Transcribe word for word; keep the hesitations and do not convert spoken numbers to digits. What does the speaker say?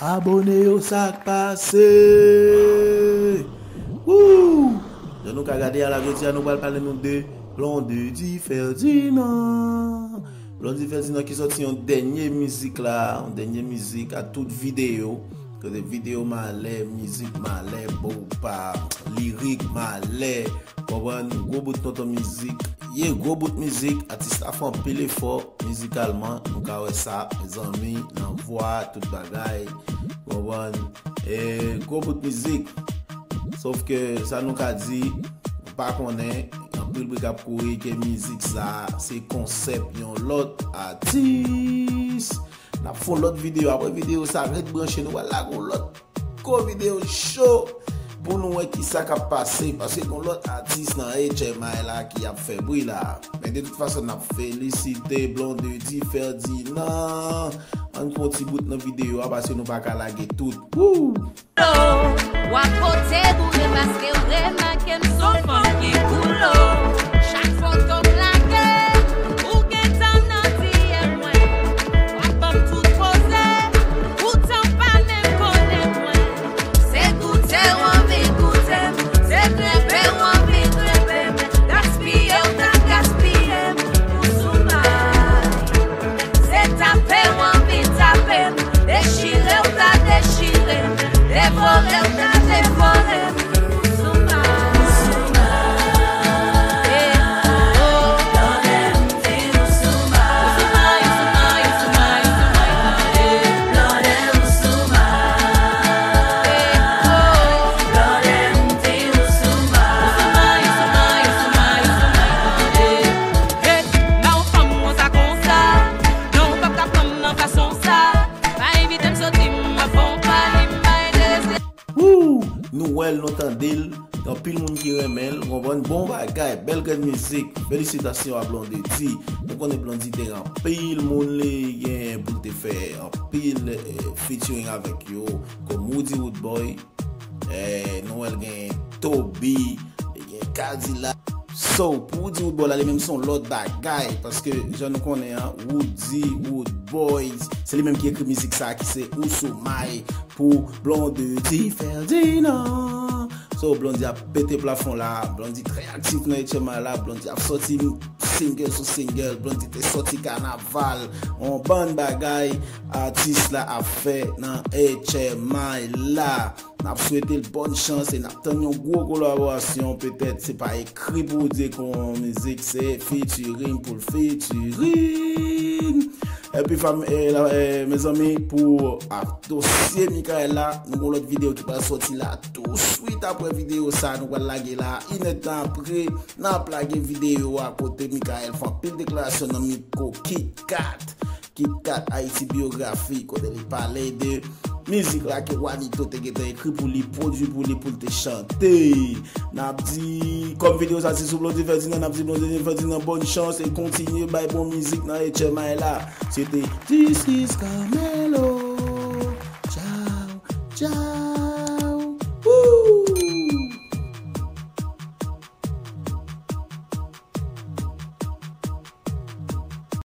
Abone yo, sa k pase? Woo! Jan nou ka gade a la, jodi a nou pral pale nou de Blondedy Ferdinand. Blondedy Ferdinand ki sòti yon dènye mizik la, yon dènye mizik a tout videyo. Kote videyo malè, mizik malè, bon pa, lirik malè, konprann, gwo bout tonton mizik. Ye gwo bout mizik, atis la fè anpil efò mizikalman, nou ka wè sa, zanmi, nan vwa, tout bagay, konprann. E gwo bout mizik. Sof ke sa nou ka di, nou pa konnen, anpil bri k ap kouri ke mizik sa se konsèp yon lòt atis. N ap fè yon lòt videyo, apre videyo sa, ret branche, nou pral lage yon lòt gwo videyo cho pou nou wè kisa k ap pase, paske gon lòt atis nan H M I la ki ap fè bri la. Men de tout fason, n ap felisite Blondedy Ferdinand. Ann pran ti bout nan videyo a, paske nou pa ka lage tout. Woo! W ap pote boure paske w remake m son fanm ki koulo. Chak foto m lage, ou gentan nan D M mwen. W ap ban m tout poze, poutan w pa menm konnen mwen. Se goute w anvi goute m, se grenpe w anvi grenpe m, gaspiye w ta gaspiye m pou soumay. Se tape w anvi tape m, dechire w ta dechire m, devore w ta devore m. Soumay. Woo! Nou wè l, nou tande l. Gen anpil moun ki renmen l, konprann. Bon bagay, bèl grenn mizik. Felisitasyon a Blondedy. Nou konnen Blondedy te gen anpil moun li genyen pou l te fè anpil, eh, featuring avèk yo, kòm Roody Roodboy, eh, nou wè l gen Toby, li gen Kadila. So, pou Roody Roodboy la, li menm se yon lòt bagay, paske jan nou konnen an, Roody Roodboy, se li menm ki ekri mizik sa ki se Ou Sou May pou Blondedy Ferdinand. So, Blondedy ap pete plafon la, Blondedy trè aktif nan H M I la, Blondedy ap sòti single sou single, Blondedy te sòti kanaval, yon bann bagay atis la ap fè nan H M I la. N ap swete l bòn chans e n ap tann yon gwo kolaborasyon. Petèt se pa ekri pou w di kon mizik, se featuring pou l featuring. Epi fam, e, la, e, mezanmi, pou, a, dosye Michael la, nou gon lòt videyo ki pral sòti la tou swit apre videyo sa nou pral lage la. Inèdtan apre, n ap lage videyo a kote Michael fè anpil deklarasyon nan mikwo Kit Kat. Kit Kat Haiti Biographie, kote li pale de mizik la ke Juanito te gentan ekri pou li, pwodui pou li, pou l te chante. N ap di, kòm videyo sa se sou Blondedy Ferdinand, n ap di Blondedy Ferdinand bòn chans e kontinye bay bon mizik nan H M I la. Se te This is Carmelo. Ciao, ciao.